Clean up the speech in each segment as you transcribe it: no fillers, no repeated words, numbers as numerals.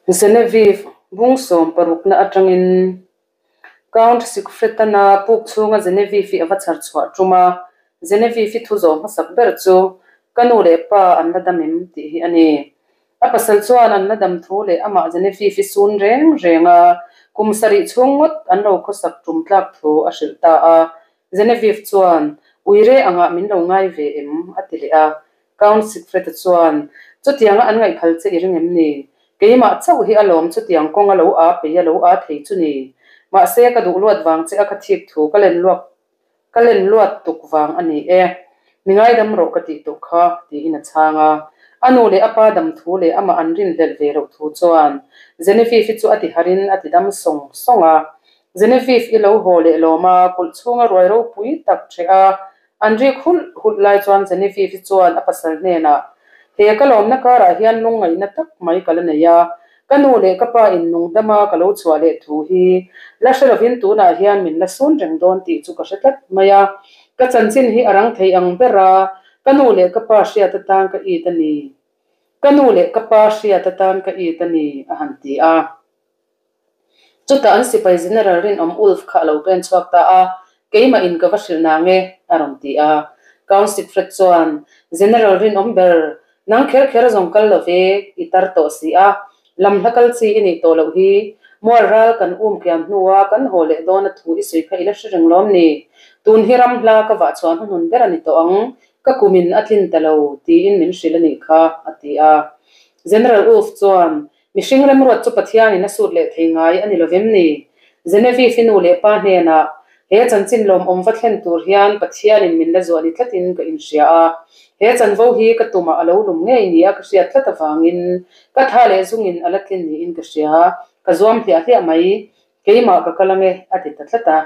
Genevieve bung sawmparukna atangin Count Siegfried-ana puk chhunga Genevieve-i a va chhar chhuah tum a, Genevieve-i thu zawh hmasak ber chu, Ka nu leh pa an la dam em? tih hi a ni. A pasal chuan an la dam thu leh amah Genevieve-i sun reng reng a, kum sarih chhung ngawt an lo khawsak tum tlak thu a hrilh ta a. Genevieve chuan, Uire angah min lo ngai ve em? a ti leh a. Count Siegfried-a chuan, Chutianga an ngaihphal che i ring em ni? Keimah chauh hi alawm chutiang kawng a lo aa pei a lo aa thei chu ni. Mahse, ka duh luat vang che a ka thik thu ka len luak ka len luat tuk vang a ni e. Mi ngaidam rawh ka tih tawh kha, tiin a chhang a. A nu leh a pa dam thu leh amah an rinhlelh ve loh thu chuan Genevieve-i chu a ti harin a ti dam sawng sawng a. Genevieve i lo haw leh lawm a, kulh chhunga ruai ropui tak ṭheh a, An rik hulh hulh lai chuan Genevieve chuan a pasal hnenah, He ka lawmna karah hian lungngaihna tak mai ka la nei a, ka nu leh ka pa in nungdama ka lo chhuah leh thu hi la hre lovin tunah hian min la sun reng dawn tih chu ka hre tlat mai a. Ka chanchin hi a rang thei ang ber a, ka nu leh ka pa hriat atan ka it a ni. Ka nu leh ka pa hriat atan ka it a ni, a han ti a. Chutah an sipai General rinawm Ulf kha a lo pen chhuak ta a, Keimah in ka va hrilh nang e, a rawn ti a. Count Siegfried chuan, General rinawm ber, nang kher kher zawng kal lo ve, i tar tawh si a, lam hla kal chi i nih tawh loh hi, mual ral kan um kiam hnua kan haw leh dawn a thu i sawi kha i la hre reng lawm ni? Tun hi ram hla ka vah chhuah hnuhnun ber a ni tawh ang, ka kumin a tlin ta lo, tiin min hrilh a nih kha, a ti a. General Ulf chuan, Mihring remruat chu Pathianin a sut leh thei ngai a ni lo vem ni? Genevieve-i nu leh pa hnenah, He chanchin lawmawm va thlen tur hian Pathianin min la zuah ni tlatin ka inhria a. He chanvo hi ka tumah a lo lum ngei nia ka hriat tlat avangin ka tha leh zungin a la tlin niin ka hria. Ka zuam hliah hliah mai. Keimah ka kal ange, a ti ta tlat a.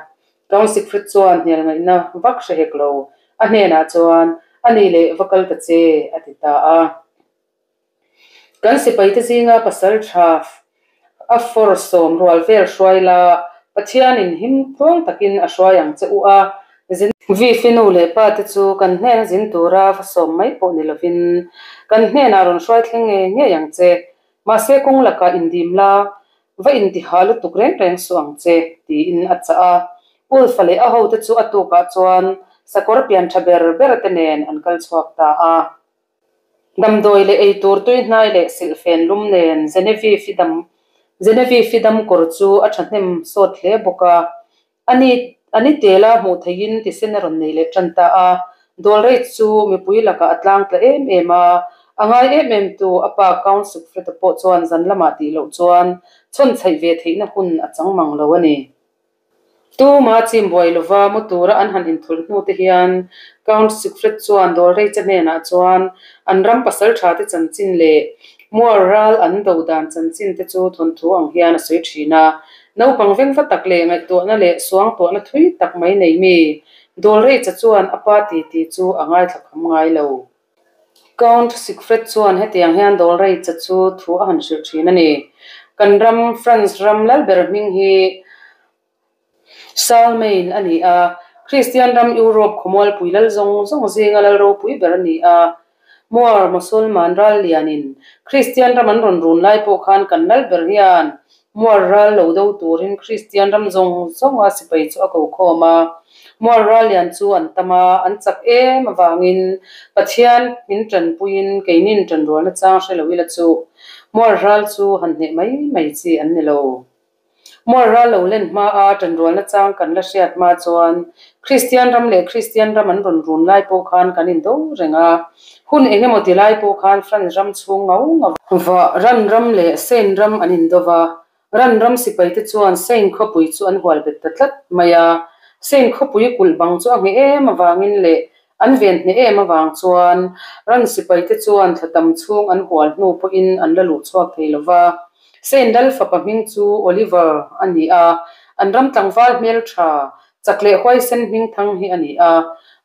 Count Siegfried chuan hnial ngaihna vak hre hek lo. A hnenah chuan, A nih leh va kal ta che, a ti ta a. Kan sipaite zinga pasal tha a fawr sawm rual vel hruai la, Pathianin him tluang takin a hruai ang che u a. Vifi nu leh pa te chu kan hnena zin tura va sawm mai pawh ni lovin kan hnenah rawn hruai thleng ngei ngei ang che. Mahse kawng lakah indim la, va intihah lutuk reng reng suh ang che, tiin a chah a. Ulfa leh a hote chu a tukah chuan sakawr pian tha ber ber te nen an kal chhuak ta a. Damdawi leh eitur tui hnai leh silhfen lum nen Genevieve dam Genevieve dam kawr chu a thahnem sawt hle bawk a. A ni a ni tela hmuh theihin tisen a rawn nei leh tan ta a. Dawlrei chu mipui lakah a tlang tla em em a. A ngai em em tu a pa Count Siegfried-a pawh chuan zan lamah tih loh chuan chhawn chhaih ve theihna hun a chang mang lo a ni. Tuma chim buai lova mu tura an han inthulh hnu te hian Count Siegfried chuan Dawlreicha hnenah chuan an ram pasal tha te chanchin leh mual ral an do dan chanchin te chu thawnthu ang hian a sawi thin a. Naupang vengva tak leh ngaihtuahna leh suangtuahna thui tak mai nei mi Dawlreicha chuan a pa titi chu a ngaithla kham ngai lo. Count Siegfried chuan hetiang hian Dawlreicha chu thu a han hrilh thin a ni. Kan ram, France ram lalber hming hi Charlemagne a ni a, Kristian ram Europe khawmualpui lal zawng zawng zinga lal ropui ber a ni a. Moor, Mosolman ral lianin Kristian ram an rawn run lai pawh khan kan lalber hian Mual ral lo do turin Kristian ram zawng zawnga sipai chu a ko khawm a. Mual ral lian chu an tam a, an chak em avangin Pathian min tanpuiin keinin tanrualna chang hre lo ila chu mual ral chu han hneh mai mai chi an ni lo. Mual ral lo len hmaa tanrualna chang kan la hriat hma chuan Kristian ram leh Kristian ram an rawn run lai pawh khan kan indo reng a. Hun eng emaw ti lai pawh khan France ram chhung ngau ngau va ran ram leh Sein ram an indo va, ran ram sipai te chuan Sein khawpui chu an hual bet ta tlat mai a. Sein khawpui kulh bang chu a ngheh em avangin leh an ven hneh em avang chuan ran sipai te chuan thla tam chhung an hual hnu pawhin an la luh chhuak thei lo va. Sein lal fapa hming chu Oliver a ni a, an ram tlangval hmeltha Chak leh huaisen hmingthang hi a ni a.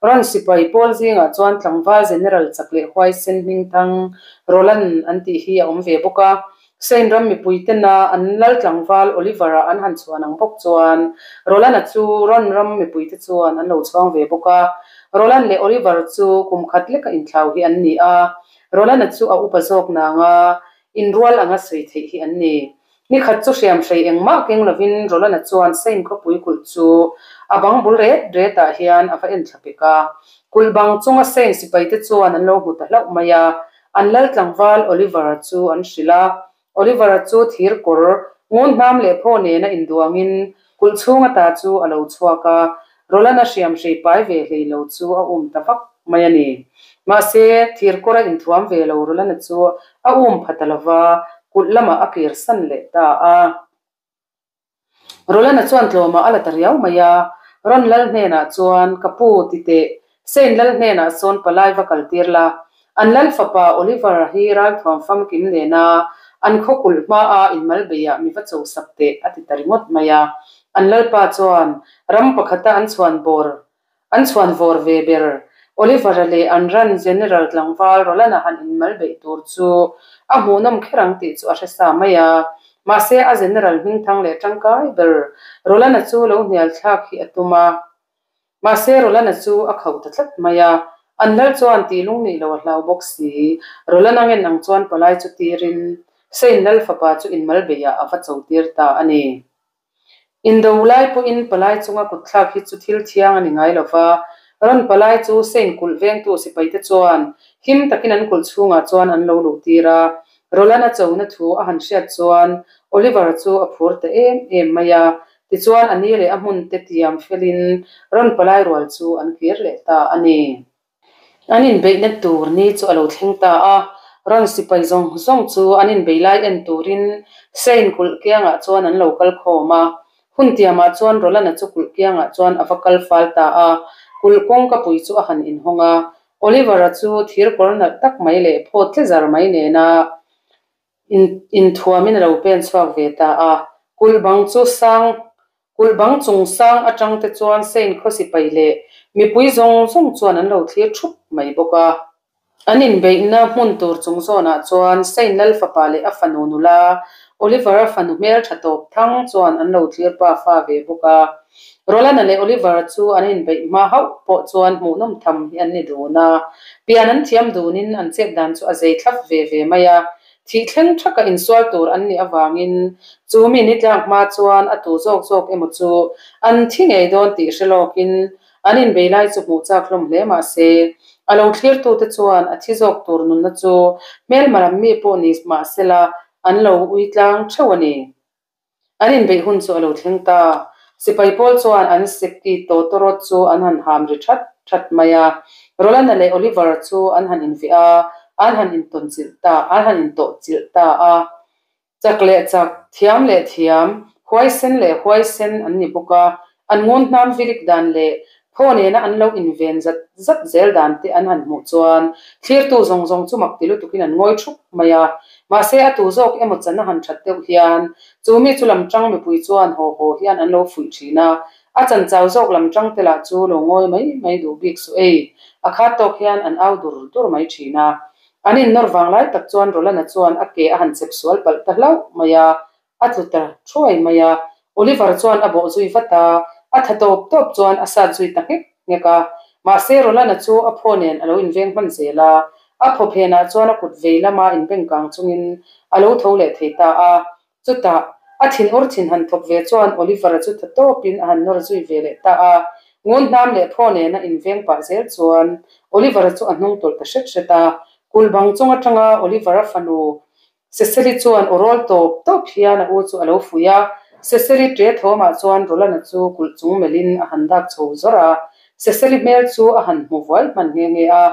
Ran sipai pawl zingah chuan tlangval General chak leh huaisen hmingthang Roland an tih hi a awm ve bawk a. Saint ram mipui tena an lal tlangval Oliver-a an han chhuan ang bawk chuan Roland-a chu Ran ram mipui te chuan an lo chhuang ve bawk a. Roland leh Oliver chu kum khat leka inthlau hi an ni a. Roland-a chu a upa zawk nang a. inrual anga sawi theih hi an ni. Ni khat chu hriamhrei engmah keng lovin Roland-a chuan Saint khawpui kulh chu a bang bul ret retah hian a va en thla pek a. Kulh bang chunga Saint sipaite chuan an lo hmu ta hlauh mai a, an lal tlangval Oliver-a chu an hrilh a. Oliver-a chu thir kawr ngun hnam leh phaw nena induangin kulh chhung ata chu a lo chhuak a, Roland-a hriamhrei pai ve hlei lo chu a um ta vak mai a ni. Mahse, thir kawra inthuam ve lo Roland-a chu a um pha ta lo va, kulh lamah a kir san leh ta a. Roland-a chuan tlawmah a la ta riau mai a, Ron lal hnenah chuan, Ka pu, ti teh, Saint lal hnenah sawn palai va kal tir la, an lal fapa Oliver-a hi ralthuam famkim nena an khaw kulh hmaa inmal beiah mi va cho sak teh, a ti ta ringawt mai a. An lalpa chuan ram pakhata an chhuan bawr An chhuan vawr ve ber. Oliver-a leh an ran General tlangval Roland-a han inmal beih tur chu a hmuhnawm kher ang tih chu a hre sa mai a. Mahse, a General hmingthang leh tangkai ber Roland-a chu lo hnial thlak hi a tum a. Mahse, Roland-a chu a khauh ta tlat mai a. An lal chuan tih lung nih lo a hlau bawk si. Roland-a ngen ang chuan palai chu tirin Saint lal fapa chu inmal beihah a va cho tir ta a ni. Indo lai pawhin palai chunga kutthlak hi chu thil thiang a ni ngai lo va, rawn palai chu Saint kulh vengtu sipaite chuan him takin an kulh chhungah chuan an lo luh tir a. Roland-a chona thu a han hriat chuan Oliver chu a phur ta em em mai a, tichuan a ni leh a hmun te tiam felin rawn palai rual chu an kir leh ta a ni. An inbeihna tur ni chu a lo thleng ta a, rawn sipai zawng zawng chu an inbei lai en turin Saint kulh kiangah chuan an lo kal khawm a. Hun tiamah chuan Roland-a chu kulh kiangah chuan a va kal fal ta a, kulh kawngka pui chu a han inhawng a. Oliver-a chu thir kawr nalh tak mai leh phawt tle zar mai nena inthuamin a lo pen chhuak ve ta a. Kulh bang chu sang Kulh bang chung sang atang te chuan Saint khaw sipai leh mipui zawng zawng chuan an lo thlir thup mai bawk a. An inbeihna hmun tur chung zawnah chuan Saint Lal fapa leh a fanu nula Oliver-a fanu hmel tha tawp thang chuan an lo thlir pa fa ve bawk a. Roland-a leh Oliver-a chu an inbeih hma hauh pawh chuan hmuhnawm tham hi an ni dun a. Pian an thiam dunin an chet dan chu a zei thlap ve ve mai a. Thih thleng thaka insual tur an nih avangin chu mi ni tlak hma chuan a tu zawk zawk emaw chu an thi ngei dawn tih hre lawkin an inbei lai chu hmuh chak hlawm hle mah se, a lo thlirtute chuan a thi zawk tur nunna chu hmelma lam mi pawh ni mah sela an lo ui tlang theuh a ni. An inbeih hun chu a lo thleng ta. Sipai pawl chuan an seki tawtawrawt chu an han ham ri that that mai a. Roland-a leh Oliver-a chu an han inveh a, an han intawn chilh ta, an han intawh chilh ta a. Chak leh chak, thiam leh thiam, huaisen leh huaisen an ni bawk a. An ngun hnam vilik dan leh phaw nena an lo inven zat zat zel dan te an han hmuh chuan thlirtu zawng zawng chu mak ti lutukin an ngawi thup mai a. Mahse a tu zawk emaw chan a han that deuh hian chu mi chu lam tang mipui chuan haw haw hian an lo fuih thin a, a chan chau zawk lam tang te lah chu lo ngawi mai mai duh bik suh ei, a khat tawk hian an au dur dur mai thin a. An innawr vang lai tak chuan Roland-a chuan a ke a han chep sual palh ta hlauh mai a, A tlu ta thuai mai a, Oliver chuan a bawh zui vat a, a tha tawp tawp chuan a sat zui ta nghek nghek a. Mahse Roland-a chu a phaw nen a lo inveng hman zel a, a phaw phenah chuan a kut vei lama inbeng kang chungin a lo tho leh thei ta a. Chutah, a thin ur thin han thawk ve chuan Oliver-a chu tha tawpin a han nawr zui ve leh ta a. Ngun hnam leh phaw nena inveng pah zel chuan Oliver-a chu a hnung tawlh ta hret hret a. Kulh bang chung atanga Oliver-a fanu Cecily chuan aw rawl tawp tawp hian a u chu a lo fuih a, Cecily ṭe thawmah chuan Roland-a chu kulh chung melhin a han dak chho zawr a, Cecily hmel chu a han hmu vuai hman nghe nghe a,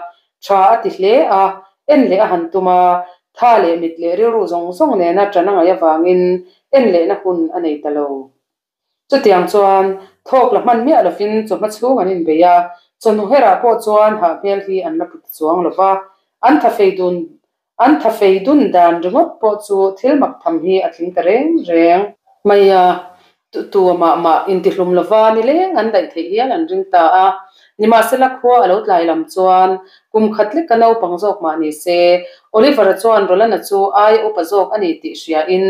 ṭha a ti hle a, en leh a han tum a, tha leh mit leh rilru zawng zawng nena ṭan a ngaih avangin en lehna hun a nei ta lo. Chutiang chuan thawk la hman miah lovin chawhma chhung an inbei a, chawhnu herah pawh chuan hah hmel hi an la put chuang lo va, an thafei dun an thafei dun dan ringawt pawh chu thil mak tham hi a tling ta reng reng mai a, tu mah mah intihlum lova nileng an daih theih hial an ring ta a. Nimahsela khua a lo tlai lam chuan kum khat leka naupang zawk mah ni se, Oliver-a chuan Roland-a chu ai upa zawk a ni tih hriain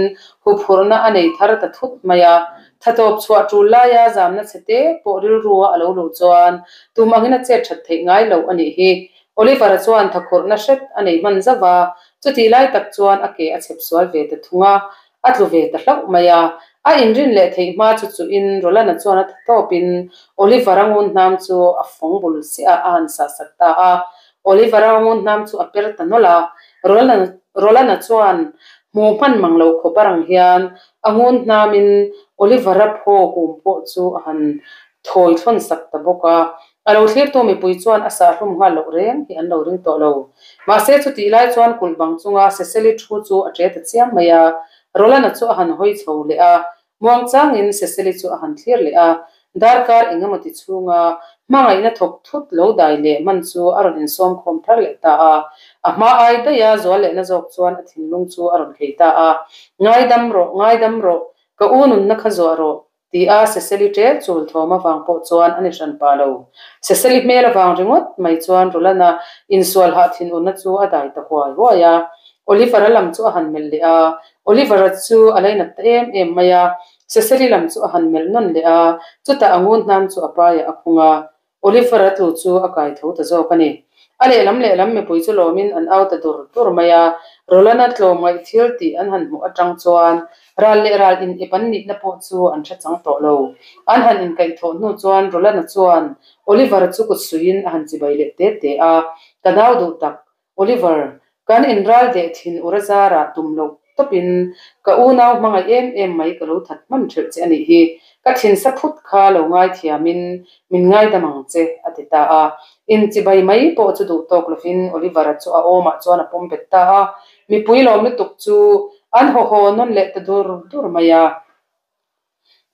huphurhna a nei thar ta thut mai a. Tha tawp chhuah tul laia zamna chhe te pawh rilrua a lo luh chuan tum angin a chet that theih ngai loh a nih hi. Oliver-a chuan thakhurhna hret a nei hman zauh a. Chutih lai tak chuan a ke a chhep sual ve ta thung a, a tlu ve ta hlauh mai a. A inrin leh theih hma chu chuhin Roland-a chuan a tha tawpin Oliver-a ngun hnam chu a fawng bul chiah a han sah sak ta a. Oliver-a ngun hnam chu a per ta nawlh a. Roland-a chuan hmu hman mang lo khawp a rang hian a ngun hnamin Oliver-a phaw kum pawh chu a han thawi thlawn sak ta bawk a. A lo thlirtu mipui chuan a sahhlum nghal loh reng hi an lo ring tawh lo. Mahse chutih lai chuan kulh bang chunga Cecily thu chu a ṭe ta chiam mai a. Roland-a chu a han hawi chho leh a, muangchangin Cecily chu a han thlir leh a. Darkar eng emaw ti chhunga hmangaihna thawk thut lo dai leh hman chu a rawn insawm khawm thar leh ta a. A hma ai daih a zual lehna zawk chuan a thinlung chu a rawn khei ta a. Ngaidam rawh, ngaidam rawh, ka u nunna kha zuah rawh, Ti a Cecily ṭel chul thawm avang pawh chuan a ni hran pah lo. Cecily hmel avang ringawt mai chuan Roland-a insual hah thinurna chu a dai ta huai huai a. Oliver-a lam chu a han melh leh a, Oliver-a chu a lainat ta em em mai a. Cecily lam chu a han melh nawn leh a, chutah a ngun hnam chu a paiah a khung a. Oliver-a tlu chu a kai tho ta zawk a ni. A lehlam lehlam mipui chu lawmin an au ta dur dur mai a, Roland-a tlawmngaih thil tih an han hmuh atang chuan ral leh ral in ep an nihna pawh chu an hre chang tawh lo. An han inkaihthawh hnu chuan Roland-a chuan Oliver-a chu kut suiin a han chibai leh te te a, Ka nau duh tak, Oliver, kan inral deh thin ura zarah tum loh tawpin ka unau hmangaih em em mai ka lo that hman ṭhelh che a nih hi. Ka thinsa phut kha lo ngaithiamin min ngaidam ang che, a ti ta a. Inchibai mai pawh chu duh tawk lovin Oliver-a chu a awmah chuan a pawm bet ta a. Mipui lawm lutuk chu an haw haw nawn leh ta dur dur mai a.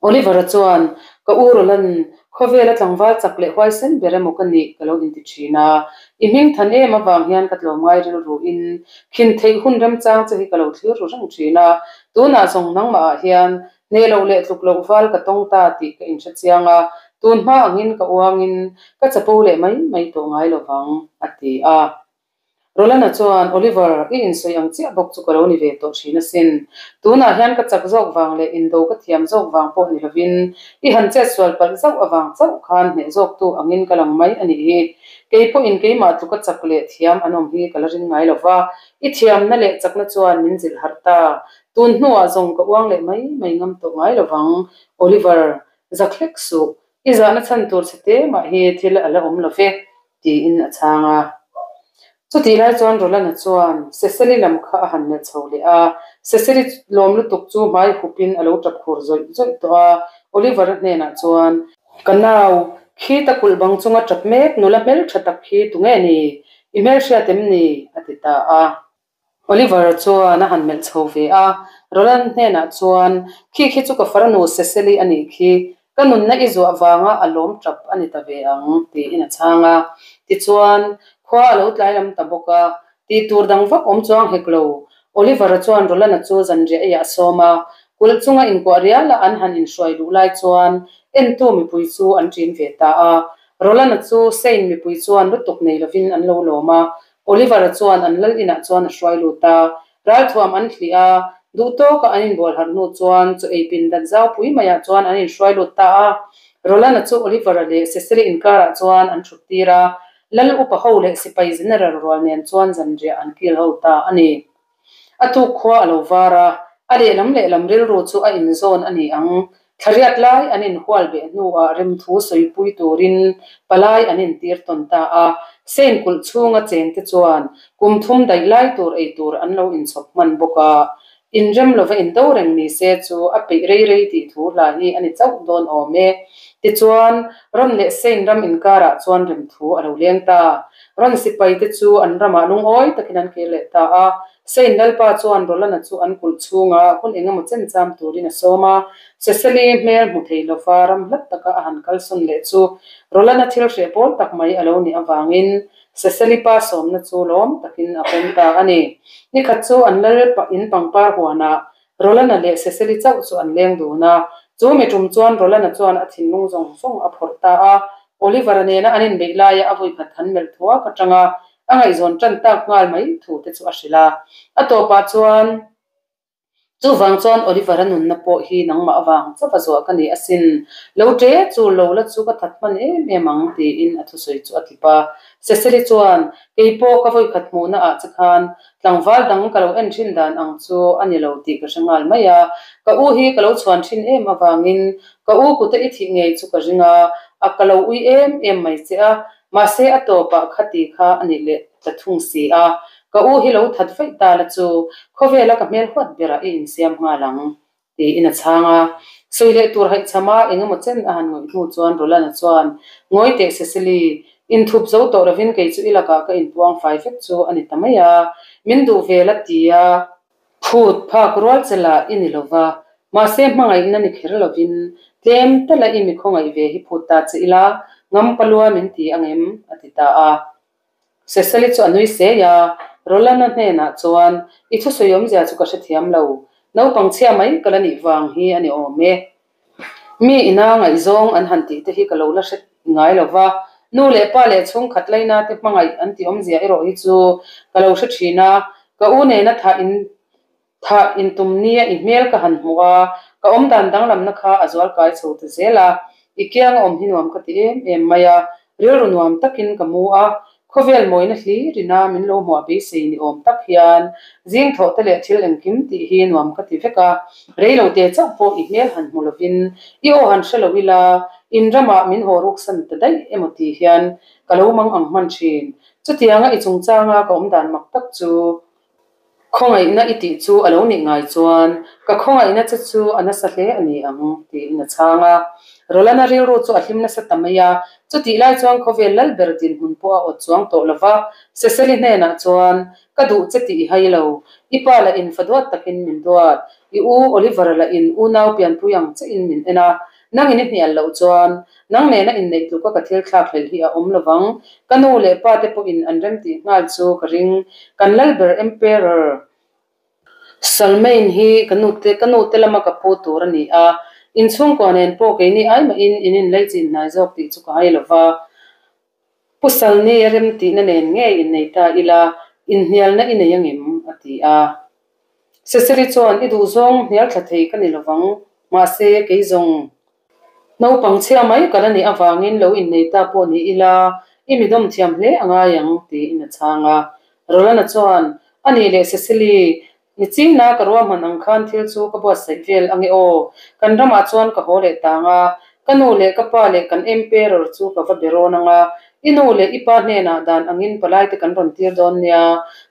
Oliver-a chuan, Ka u Roland, khawvela tlangval chak leh huaisen ber emaw ka nih ka lo inti thin a. I hming than em avang hian ka tlawmngai rilruin khin theih hun remchang che hi ka lo thlir ru reng thin a. Tunah zawng nangmahah hian hneh loh leh tluk loh val ka tawng ta tih ka inhre chiang a, tun hma angin ka uangin ka chapo leh mai mai tawh ngai lovang, a ti a. Roland-a chuan, Oliver, i insawi ang chiah bawk chu ka lo ni ve tawh thin asin. Tunah hian ka chak zawk vang leh indo ka thiam zawk vang pawh ni lovin, i han chet sual palh zauh avang chauh khan hneh zawktu angin ka lang mai a nih hi. Kei pawhin keimah tluka chak leh thiam an awm hi ka la ring ngai lo va, i thiamna leh chakna chuan min zilh harh ta. Tun hnuah zawng ka uang leh mai mai ngam tawh ngai lo vang, Oliver, zak hlek suh. I zahna chhan tur che te mah hi thil a la awm lo ve. Tiin a chhang a. Chutih lai chuan Roland-a chuan Cecily lam kha a han melh chho leh a. Cecily lawm lutuk chu hmai hupin a lo tap khur zawih zawih tawh a. Oliver-a hnenah chuan. Ka nau, khita kulh bang chunga tap mek nula hmeltha tak khi tunge ni? I hmelhriat em ni? a ti ta a. Oliver chuan a han melh chho ve a, Roland hnenah chuan, Khi khi chu ka farnu Cecily a nih khi, ka nunna i zuah vanga a lawm tap a ni ta ve ang, tiin a chhang a. Tichuan, khua a lo tlai lam ta bawk a, tih tur dang vak awm chuang hek lo. Oliver-a chuan Roland-a chu zanriah eiah a sawm a, kulh chunga inkuah riala an han inhruai luh lai chuan entu mipui chu an ṭin ve ta a. Roland-a chu Saint mipui chuan lutuk nei lovin an lo lawm a, Oliver-a chuan an lal inah chuan a hruai lut a, ralthuam an hlih a, duh tawka an inbual harh hnu chuan chaw ei pindan zaupui maiah chuan an inhruai lut ta a. Roland-a chu Oliver-a leh Cecily inkarah chuan an thut tir a, lal upa ho leh sipai general rual nen chuan zanriah an kil ho ta a ni. A tuk khua a lo var a, a lehlam lehlam rilru chu a inzawn a ni ang. Thlariat lai an inhual beh hnuah remthu sawipui turin palai an intir tawn ta a. Sein kulh chhunga chengte chuan kum thum daih lai tur ei tur an lo inchhawp hman bawk a. Inrem lova indo reng ni se chu a peih rei rei tih thu hla hi a ni chauh dawn awm e. Tichuan, Ron leh Sein ram inkarah chuan remthu a lo leng ta. Ron sipaite chu an ramah lungawi takin an kir leh ta a. Sein Lalpa chuan Rolana chu an kulh chhunga hun engemaw chen cham turin a sawm a. Cecily hmel hmu thei lova ram hlat taka a han kalsawn leh chu Rolana thil hreh pawl tak mai a lo nih avangin Cecily pa sawmna chu lawm takin a pawm ta a ni. Nikhat chu an lal in pangpar huanah Rolana leh Cecily chauh chu an leng dun a. Chu mi tum chuan Rolana chuan a thinlung zawng zawng a phawrh ta a. Oliver-a nena an inbeih laia a vawikhat han melh thuak atanga a ngaihzawn tan tak nghal mai thu te chu a hrilh a. A tawpah chuan. Chuvang chuan Oliver-a nunna pawh hi nangmah avang chauh a zuah ka ni asin. Lo ṭe chu lo la chu ka that hman em em ang, tiin a thusawi chu a tlip a. Cecily chuan, Kei pawh ka vawikhat hmuhna ah che khan tlangval dang ka lo en ṭhin dan ang chu a ni lo tih ka hre nghal mai a. Ka u hi ka lo chhuan ṭhin em avangin ka u kuta i thih ngei chu ka ring a, a ka lo ui em em mai che a. Mahse a tawpah khati kha a nih leh ta thung si a. Ka u hi lo that vaih ta la chu khawvela ka hmel huat berah i insiam nghal ang, tiin a chhang a. Sawi leh tur haihchhama eng emaw chen a han ngawih hnu chuan Roland-a chuan, Ngawi teh Cecily, inthup zo tawh lovin kei chu i lakah ka inpuang fai vek chu a ni ta mai a, min duh ve la ti a. Phut phak rual che lah i ni lova, mahse hmangaihna ni kher lovin tlem tala i mi khawngaih ve hi phut ta che ila, ngampa lua min ti ang em? a ti ta a. Cecily chu a nui sei a, Roland-a hnenah chuan, I thusawi awmzia chu ka hrethiam lo, naupang chhia mai ka la nih vang hi a ni awm e. Mi ina ngaihzawng an han tih te hi ka lo la hre ngai lo va, nu leh pa leh chhungkhat laina te hmangaih an tih awmzia erawh hi chu ka lo hre thin a, ka u nena thah in Thah intum nia i hmel ka han hmuh a, ka awmdan danglamna kha a zual kai chho ta zel a, i kianga awm hi nuam ka ti em em mai a, rilru nuam takin ka mu a, khawvel mawina hlirina min lo hmuah beisei ni awm tak hian zing thawh te leh thil engkim tih hi nuam ka ti vek a, reilote chauh pawh i hmel han hmu lovin i aw han hre lo ila, in ramah min haw ruksan ta daih emaw ti hian ka lo mang ang hman thin. Chutianga i chungchanga ka awmdan mak tak chu Khawngaihna i tih chu a lo nih ngai chuan ka khawngaihna che chu a nasa hle a ni ang, tiin a chhang a. Roland-a rilru chu a hlim nasa ta mai a, chutih lai chuan khawvel lal ber dinhmun pawh a awt chuang tawh lo va. Cecily hnenah chuan, Ka duh che tih i hai lo, i pa lah in fa duat takin min duat, i u Oliver-a lah in unau pianpui ang chein min en a, nangin i hnial loh chuan Nang nena inneih tluka ka thil thlak hlelh hi a awm lovang. Ka nu leh pa te pawhin an remtih nghal chu ka ring. Kan lalber Emperor Charlemagne hi ka nu te ka nu te lama ka pu tur a ni a. Inchhungkua nen pawh keini ai mahin in inlei chin hnai zawk tih chu ka hai lova. Pu Salni a remtihna nen ngei innei ta ila, inhnialna i nei angem? a ti a. Cecily chuan, I duhzawng hnial thla thei ka ni lovang, mahse kei zawng naupang chhia mai ka la nih avangin lo innei ta pawh ni ila, i mi dawm thiam hle a ngai ang, tiin a chhang a. Roland-a chuan, A nih leh Cecily, Nichina ka ruahman ang khan thil chu ka buatsaih vel ange aw. Kan ramah chuan ka haw leh tang a, ka nu leh ka pa leh kan Emperor chu ka va be rawn ang a, i nu leh i pa hnenah dan angin palaite kan rawn tir dawn nia.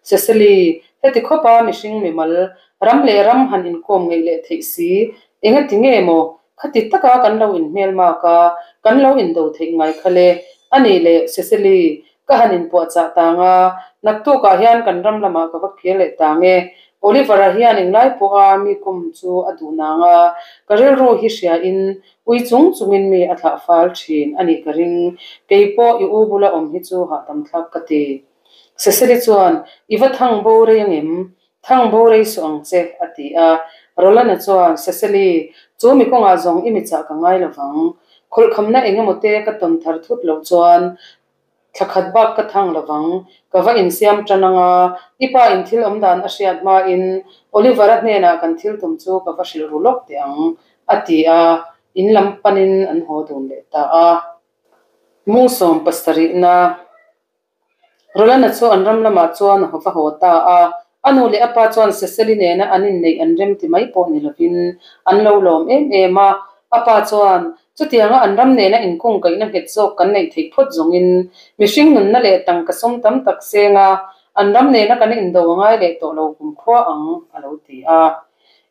Cecily, heti khawpa mihring mimal, ram leh ram han inkawm ngeih leh theih si, engati nge maw Khati taka kan lo inhmelmak a, kan lo indo theih ngai kha le. A nih leh, Cecily, ka han inpuahchah tang a, naktukah hian kan ram lamah ka va phir leh tang e. Oliver-a hian englai pawha mi kum chu a duh nang a, ka rilru hi hriain ui chung chungin mi a thlah fal thin a nih ka ring. Kei pawh i u bula awm hi chu hahdam thlak ka ti. Cecily chuan, I va thang bo rei angem? Thang bo rei suh ang che, a ti a. Roland-a chuan, Cecily, chu mi kawngah zawng i mi chah ka ngai lo vang. Khawlhkhamna eng emaw te ka tawn thar thut loh chuan thla khat bak ka thang lo vang. Ka va insiam tan ang a, i pa in thil awm dan a hriat hmain Oliver-a hnenah kan thil tum chu ka va hrilh ru lawk teh ang, a ti a. In lam panin an haw dun leh ta a. Mungsawm pasarihna. Roland-a chu an ram lamah chuan a va haw ta a, a nu leh a pa chuan Cecily nena an inneih an rem ti mai pawh ni lovin an lo lawm em em a. A pa chuan, Chutianga an ram nena inkungkaihna nghet zawk kan neih theih phawt zawngin mihring nunna leh tangka sum tam tak senga an ram nena kan indo a ngai leh tawh lo kumkhua ang, a lo ti a.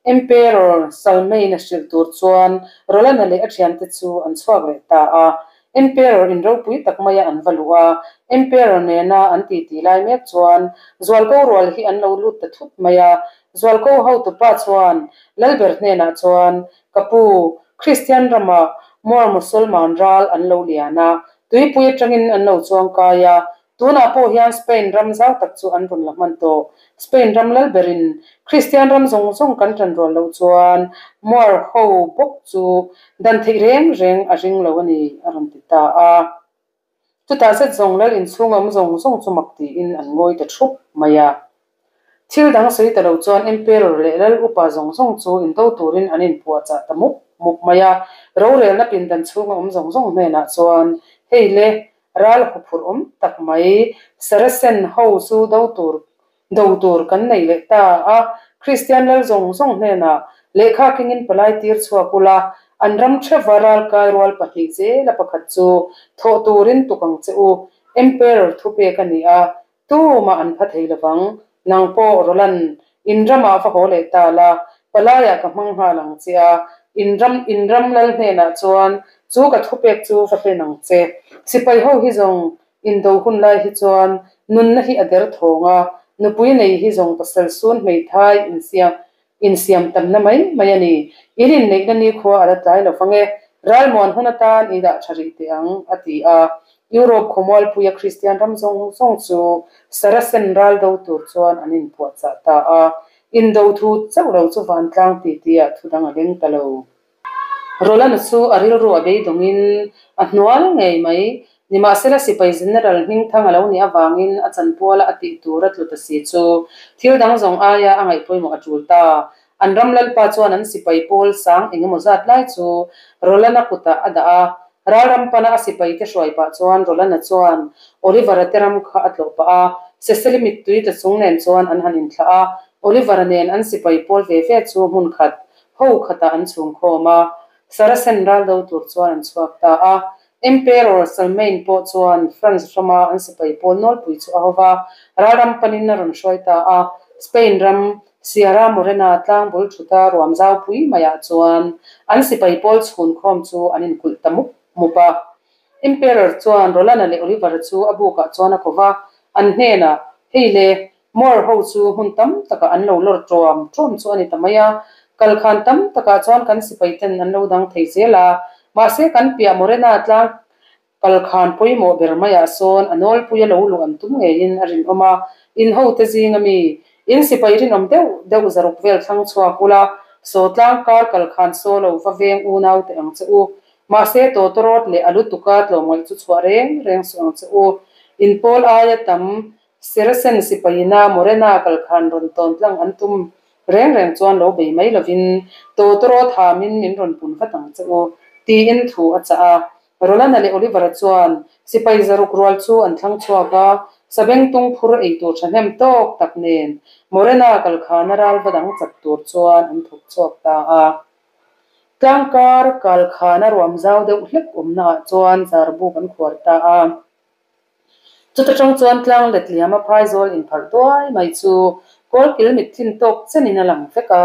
Emperor Charlemagne-a hrilh tur chuan Roland-a leh a thiante chu an chhuak leh ta a. Emperor in ropui tak maia an va luh a, Emperor nena an titi lai mek chuan Zualko rual hi an lo lut ta thut mai a. Zualko hotupa chuan Lalber hnenah chuan, Ka pu, Kristian ramah Moor Musulman ral an lo lian a, tuipui atangin an lo chuangkai a, Tunah pawh hian Spain ram zau tak chu an rawn la hman tawh. Spain ram lal berin Kristian ram zawng zawng kan ṭan rual loh chuan Moor ho bawk chu dan theih reng reng a ring lo a ni, a rawn ti ta a. Chutah zet zawng lal inchhung awm zawng zawng chu mak tiin an ngawi ta thup mai a. Thil dang sawi ta lo chuan Emperor leh lal upa zawng zawng chu indo turin an inpuahchah ta mup mup mai a. Rorelna pindan chhunga awm zawng zawng hnenah chuan, Hei le, ral huphurh awm tak mai, Saracen ho chu do tur do tur kan nei leh ta a, Kristian lal zawng zawng hnenah lehkha kengin palai tir chhuak ula, an ram theuva ralkai rual pahnih zela pakhat chu thawh turin tuk ang che u, Emperor thupek a ni a, Tumah an pha thei lovang, nang pawh Roland, in ramah va haw leh ta la, palaiah ka hmang nghal ang che a, in ram in ram lal hnenah chuan chu ka thupek chu va hlen ang che. Sipai ho hi zawng indo hun lai hi chuan nunna hi a der thawng a, nupui nei hi zawng pasal sun hmeithai insiam Insiam tamna mai mai a ni. In inneihna nikhua a la tlai lo vang e. Ralmuan hun atan i dah tha rih teh ang, a ti a. Europe khawmualpuia Kristian ram zawng zawng chu Saracen ral do tur chuan an inpuahchah ta a. Indo thu chauh lo chu vantlang titi-ah thu dang a leng ta lo. Roland chu a rilru a beidawngin a hnual ngei mai. Nimahsela sipai General hmingthang a lo nih avangin a chanpuala a tih tur a tlu ta si chu thil dang zawng aia a ngaih pawimawh a tul ta. An ram lalpa chuan an sipai pawl sang eng emaw zat lai chu Roland-a kutah a dah a. Ralram pana a sipaite hruai pah chuan Roland-a chuan Oliver-a te ram kha a tlawh pah a, Cecily mittui tla chung nen chuan an han inthlah a. Oliver-a nen an sipai pawl ve ve chu hmun khat Ho khatah an chhungkhawm a, Saracen ral do tur chuan an chhuak ta a. Emperor Charlemagne pawh chuan France rama an sipai pawl nawlpui chu a ho va, ralram panin a rawn hruai ta a. Spain ram Sierra Morena tlang bul thuta ruam zaupui maiah chuan an sipai pawl chhunkhawm chu an inkulh ta mup mup a. Emperor chuan Roland-a leh Oliver-a chu a bukah chuan a ko va, an hnenah, Hei le, Moor ho chu hmun tam takah an lo lawr ṭuam ṭuam chu a ni ta mai a, kalkhan tam takah chuan kan sipai ten an lo dang thei zel a, mahse kan piah Morena tlang kalkhan pawimawh ber maiah sawn a nawlpui a lo luh an tum ngeiin a rinawm a, in hote zing ami in sipai rinawm deuh deuh zaruk vel thlang chhuak ula, saw tlang kar kalkhan saw lo va veng unau teh ang che u, mahse tawtawrawt leh a lutuka tlawmngaih chu chhuah reng reng suh ang che u, in pawl aia tam Saracen sipaina Morena kalkhan rawn tawn tlang an tum reng reng chuan lo bei mai lovin Totoro thamin min rawn pun vat ang che u, tiin thu a chah a. Rolana leh Oliver-a chuan sipai zaruk rual chu an thlang chhuak a, sabengtung phur ei tur thahnem tawk tak nen Morena kalkhana ral va dang chak tur chuan an thawk chhuak ta a. Tlangkar kalkhana ruam zau deuh hlek awmnaah chuan zarbuk an khuar ta a. Chuta tang chuan tlang let liama phaizawl inpharh duai mai chu kawlkil mittlin tawk chenin a lang vek a,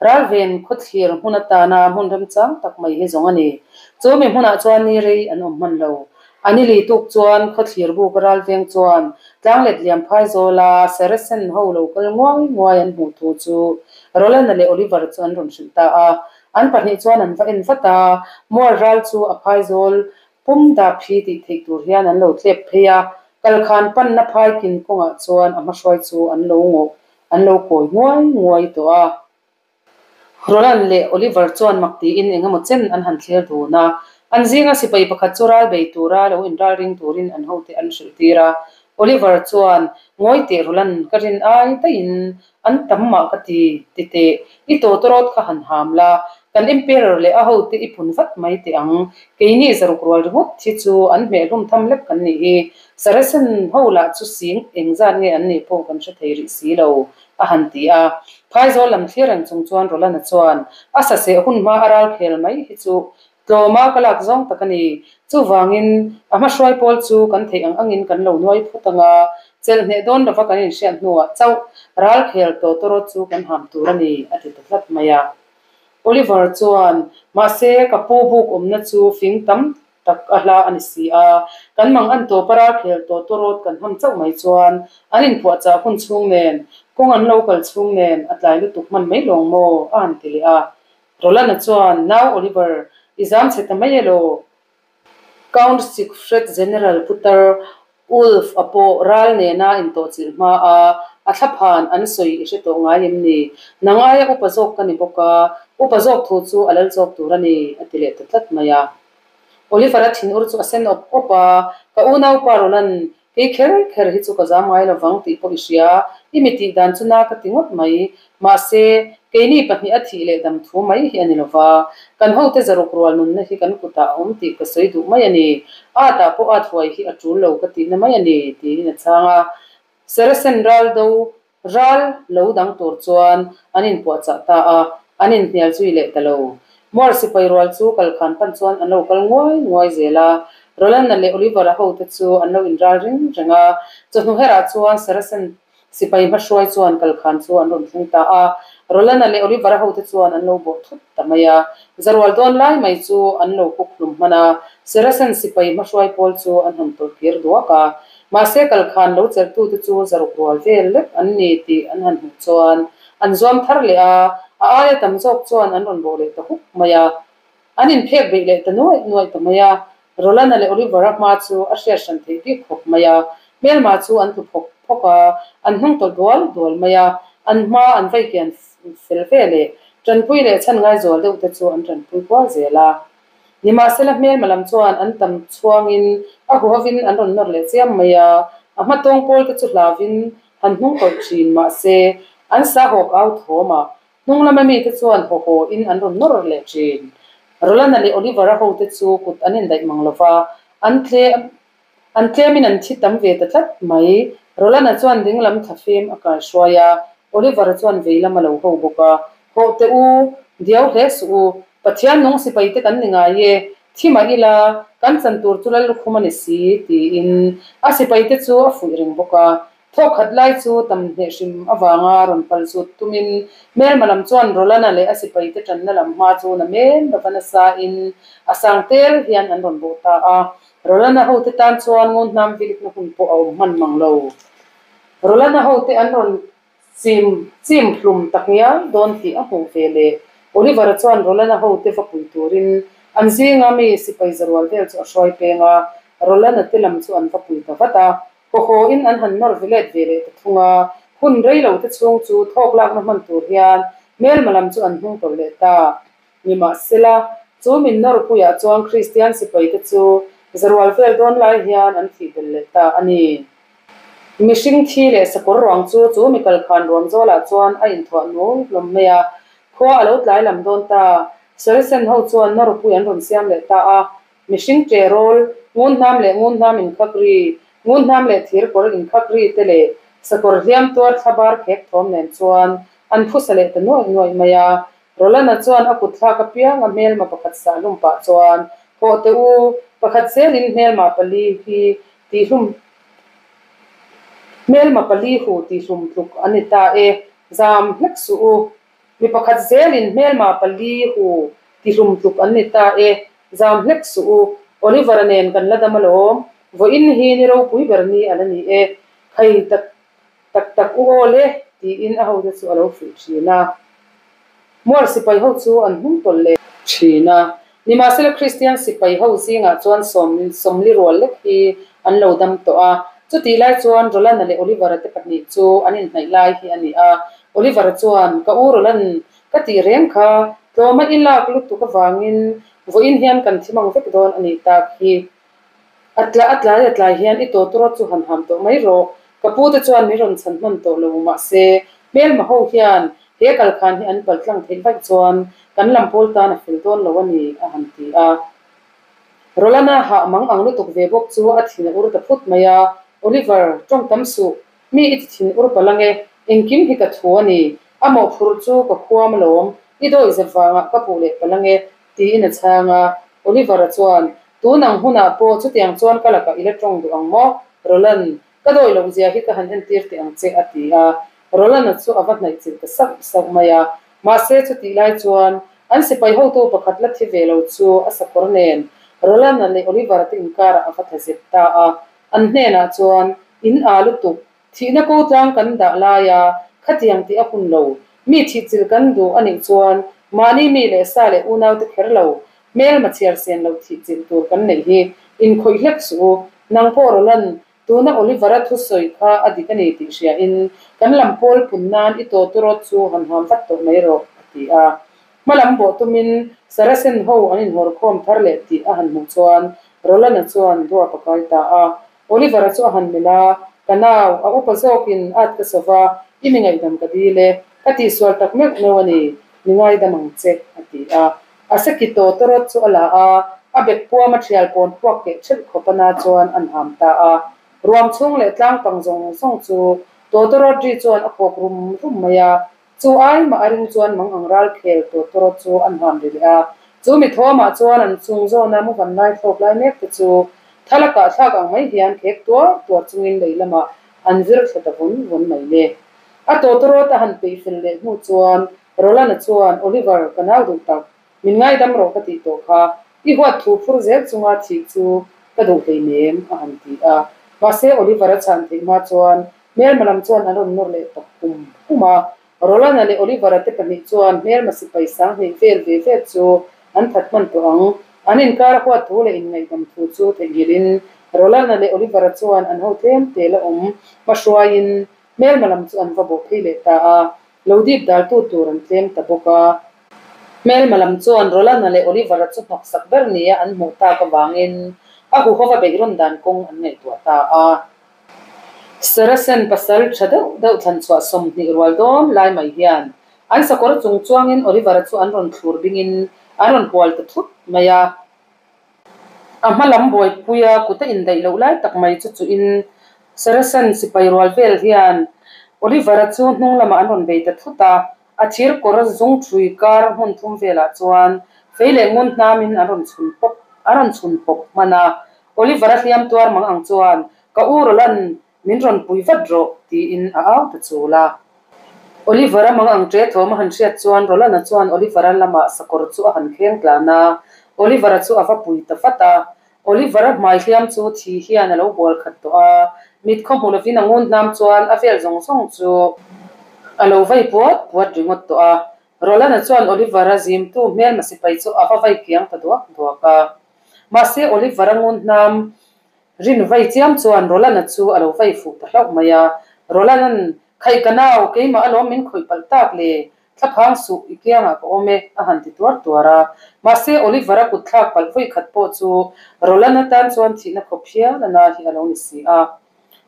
ralven khawthlir hmun atana hmun remchang tak mai hi zawng a ni. Chu mi hmunah chuan ni rei an awm hman lo. A ni li tuk chuan khawthlir buk ralveng chuan tlang let liam phaizawla Saracen ho lo kal nguai nguai an hmuh thu chu Roland-a leh Oliver chu an rawn hrilh ta a. An pahnih chuan an va en vat a, mual ral chu a phaizawl Pum dap hi tih theih tur hian an lo tlep phei a, kalkhan panna phai kin kawngah chuan a hmahruai chu an lo ngawh, an lo kawi nguai nguai tawh a. Roland leh Oliver chuan mak tiin eng emaw chen an han thlir dun a, an zinga sipai pakhat chu ral bei tura lo inralring turin an hote an hrilh tir a. Oliver chuan, Ngawi teh Roland, ka rin ai daihin An tam mah ka ti, ti teh. I tawtawrawt kha han ham la, kan Emperor leh a hote i pun vat mai teh ang. Keini zaruk rual ringawt hi chu an hmehhlum tham lek kan nih hi. Saracen ho lah chu sing eng zat nge an nih pawh kan hre thei rih si lo, a han ti a. Phaizawl lam thlir reng chung chuan Roland-a chuan, A saseh hun hma a ral khel mai hi chu Tlawma ka lak zawng tak a ni. Chuvangin, a hmahruai pawl chu kan theih ang angin kan lo nuai phawt ang a, chelh hneh dawn lova kan inhriat hnuah chauh ralkhel tawtawrawt chu kan ham tur a ni, a ti ta tlat mai a. Oliver chuan, Mahse, ka pu buk awmna chu fing tam tak a hla a ni si a, kan mang an tawpa ralkhel tawtawrawt kan ham chauh mai chuan an inphuahchah hun chhung nen, kawng an lo kal chhung nen a tlai lutuk hman mai lawng maw? a han ti leh a. Roland-a chuan, Nau Oliver, i zam chhe ta mai elaw? Count Siegfried General Putar Ulf-a pawh ral nena intawhchilh hma a, a thlaphan an sawi i hre tawh ngai em ni? Nang aia upa zawk ka ni bawk a, upa zawk thu chu a lal zawk tur a ni, a ti leh ta tlat mai a. Oliver-a thinur chu a sen awp awp a, Ka unaupa Roland, Kei kher kher hi chu ka zam ngai lovang tih pawh i hria, i mi tih dan chu na ka ti ngawt mai. Mahse, keini pahnih a thih leh dam thu mai hi a ni lova, kan hote zaruk rual nunna hi kan kutah a awm tih ka sawi duh mai a ni. At ah pawh at huai hi a tul lo ka tihna mai a ni, tiin a chhang a. Saracen ral do Ral lo dang tur chuan an inpuahchah ta a, an inhnial zui leh ta lo. Moore sipai rual chu kalkhan pan chuan an lo kal nguai nguai zel a, Roland-a leh Oliver-a hote chu an lo inral ring reng a. Chawhnu herah chuan Saracen sipai hmahruai chuan kalkhan chu an rawn thleng ta a, Roland-a leh Oliver-a hote chuan an lo bawh thut ta mai a. Zarual dawn lai mai chu an lo kuk hlum hman a, Saracen sipai hmahruai pawl chu an han tawlh kir duak a. Mahse kalkhan lo chelhtute chu zaruk rual vel lek an ni tih an han hmuh chuan an zuam thar leh a, a aia tam zawk chuan an rawn bawh leh ta huk mai a. An inphek beih leh ta nuaih nuaih ta mai a. Roland-a leh Oliver-a hma chu a hriat hran theih bik khawp mai a. Hmelma chu an tlu phawk phawk a, an hnung tawlh dual dual mai a. An hma an vai kian fel ve leh tanpui leh chhan ngaizual deuh te chu an tanpui kual zel a. Nimahsela hmelma lam chuan an tam chhuangin a huhovin an rawn nawr leh chiam mai a, a hma tawng pawl te chu hlauvin han hnung tawlh thin mahse an sa hawk au thawm a, hnung lama mite chuan haw haw in an rawn nawr leh thin. Rolana leh Oliver-a hote chu kut an indaih mang lova, an tle An tlemin an thi tam ve ta tlat mai. Roland-a chuan ding lam thlafim a kai hruai a, Oliver-a chuan vei lam a lo ho bawk a. Hawh teh u, diau hle suh u, Pathian nung sipai te kan ni ngai e, thi mah ila, kan chan tur chu lal lukhum a ni si, tiin a sipai te chu a fuih reng bawk a. Thawk khat lai chu tam hneh hrim avanga rawn pal zut tumin hmelma lam chuan Roland-a leh a sipaite tanna lam hma chu na men lova nasa in a sang tel hian an rawn bawh ta a. Roland-a hote tan chuan ngun hnam vilikna hun pawh a awm hman mang lo. Roland-a hote an rawn chim chim hlum tak ngial dawn tih a hmuh ve leh Oliver-a chuan Roland-a hote va pui turin an zinga mi sipai zarual vel chu a hruai peng a, Roland-a te lam chu an va pui ta vat a. Kawhawin an han nawr ve let ve leh ta thung a, hun rei lo te chhung chu thawk lakna hman tur hian hmelma lam chu an hnung tawlh leh ta. Nimahsela, chu min nawr puiah chuan Kristian sipai te chu zarual vel dawn lai hian an thih belh leh ta a ni. Mihring thi leh sakawr ruang chu chu mi kalkhan ruam zawlah chuan a inthuah nul hlawm mai a, khua a lo tlai lam dawn ta. Saracen ho chuan nawrpui an rawn siam leh ta a, Mihring ṭe rawl, ngun hnam leh ngun hnam inkhak ri, ngun hnam leh thir kawr inkhak ri te leh sakawr hliam tuar thlabar khek thawm nen chuan an phusa leh ta nuaih nuaih mai a. Roland-a chuan a kut thlak apiang a hmelma pakhat sah hlum pah chuan, Hawh teh u, pakhat zelin hmelma pali hi tihhlum hmelma pali hu tihhlum tluk a ni ta e, zam hlek suh u. Mi pakhat zelin hmelma pali hu tihlum tluk an ni ta e, zam hlek suh u, Oliver-a nen kan la dam alawm, vawiin hi ni ropui ber ni a la ni e, khai tak tak tak u aw le, tiin a hote chu a lo fuih thin a. Mual sipai ho chu an hnung tawlh leh thin a. Nimahsela Kristian sipai ho zingah chuan sawmli rual lek hi an lo dam tawh a. Chutih lai chuan Roland-a leh Oliver-a te pahnih chu an inhnaih lai hi a ni a. Oliver-a chuan, Ka u Roland, ka tih reng kha tlawma i lak lutuk avangin vawiin hian kan thi mang vek dawn a nih tak hi. A tla a tlai a tlai hian i tawtawrawt chu han ham tawh mai rawh. Ka pu te chuan min rawn chhan hman tawh lo mahse hmelma ho hian he kalkhan hi an pal tlang theih vaih chuan kan lam pawl tan a fel dawn lo a ni a han ti a. Roland-a hah mang ang lutuk ve bawk chu a thin a ur ta phut mai a, Oliver, tawng tam suh, mi i ti thin ur palh ange, engkim hi ka thu a ni, a mawhphurh chu ka khuam alawm, i dawih zep vangah ka puh leh palh ange, Tiin a chhang a. Oliver-a chuan, Tun ang hunah pawh chutiang chuan ka lakah i la tawng duh ang maw? Roland, ka dawi loh zia hi ka han entir teh ang che, a ti a. Roland-a chu a va hnaih chilh ta sauh sauh mai a. Mahse, chutih lai chuan an sipai hotu pakhat la thi ve lo chu a sakawr nen Roland-a leh Oliver-a te inkarah a va tla zep ta a. An hnenah chuan, In aa lutuk, Thihna ko tlang kan dah lai a, khatiang tih a hun lo. Mi thihchilh kan duh a nih chuan mahni mi leh sa leh unaute kher lo, hmelma chhiar sen loh thihchilh tur kan neih hi inkhawih hlek suh u. Nang pawh Roland, tuna Oliver-a thusawi kha a dik a ni tih hriain kan lam pawl pun nan i tawturawt chu han ham vat tawh mai rawh, a ti a. Hma lam bawh tumin Saracen ho an inhawrkhawm thar leh tih a han hmuh chuan Roland-a chuan duap a kai ta a. Oliver-a chu a han melh a, Ka nau, a upa zawkin at ka sova, i mi ngaihdam ka dil e, ka tihsual tak meuh meuh a ni, mi ngaidam ang che, a ti a. A seki tawtawrawt chu a la a, a bek puam a thial pawn puak keh ṭhelh khawp a na chuan an ham ta a. Ruam chhung leh tlang pang zawng zawng chu tawtawrawt ri chuan a phawk rum rum mai a. Chu ai mah a ring chuan mang ang ral khel tawtawrawt chu an ham ri leh a. Chu mi thawmah chuan an chung zawna mu van lai thlawk lai mek te chu thal a kah thlak ang mai hian khek tuar tuar chungin lei lamah an vir thla ta vun vun mai le. A tawtawrawt a han peih fel leh hnu chuan Roland-a chuan, Oliver, ka nau duh tak. Min ngaidam rawh ka tih tawh kha. I huat thu phur zel chunga thih chu ka duh hleinem, a han ti a. Mahse, Oliver-a chhan theih hma chuan hmelma lam chuan an rawn nawr leh tak hum hum a. Roland-a leh Oliver-a te pahnih chuan hmelma sipai sanghnih vel ve ve chu an that hman tawh ang. An inkar a huat thu leh inngaihdam thu chu theihnghilhin Roland-a leh Oliver-a chuan an ho tlem te la awm hmahruaiin hmelma lam chu an va bawh phei leh ta a. Lo dip daltu tur an tlem ta bawk a. Hmelma lam chuan Roland-a leh Oliver-a chu hnawksak ber nia an hmuh tak avangin a huhova beihrawn dan kawng an ngaihtuah ta a. Saracen pasal tha deuh deuh thlanchhuah 20 rual dawn lai mai hian an sakawr chung chuangin Oliver-a chu an rawn thlur bingin an rawn hual ta thut mai a. A hma lam buaipuia kut a indaih loh lai tak mai chu chuhin Saracen sipai rual vel hian Oliver-a chu hnung lamah an rawn bei ta thut a, a thir kawr zung ṭhui kar hmun thum velah chuan fei leh ngun hnamin an rawn chhun pawp an rawn chhun pawp hman a. Oliver-a hliam tuar mang ang chuan, Ka u Roland, Min rawn pui vat rawh, tiin a au ta chul a. Oliver-a mang ang ṭe thawm a han hriat chuan Roland-a chuan Oliver-a lamah sakawr chu a han kheng tlan a, Oliver-a chu a va pui ta vat a. Oliver-a hmai hliam chu thi hian a lo bual khat tawh a, mit khaw hmu lovin a ngun hnam chuan a vel zawng zawng chu a lo vai puat puat ringawt tawh a. Roland-a chuan Oliver-a zimtu hmelma sipai chu a va vai kiang ta duak duak a. Mahse Oliver-a ngun hnam Rin vai chiam chuan Roland-a chu a lo vai fuh ta hlauh mai a. Roland-a'n, Khaih ka nau, keimah alawm min khawih palh tak le, thlaphang suh, i kiangah ka awm e, a han ti tuar tuar a. Mahse, Oliver-a kut thlak palh vawi khat pawh chu Roland-a tan chuan thihna khawp hial a na hi a lo ni si a.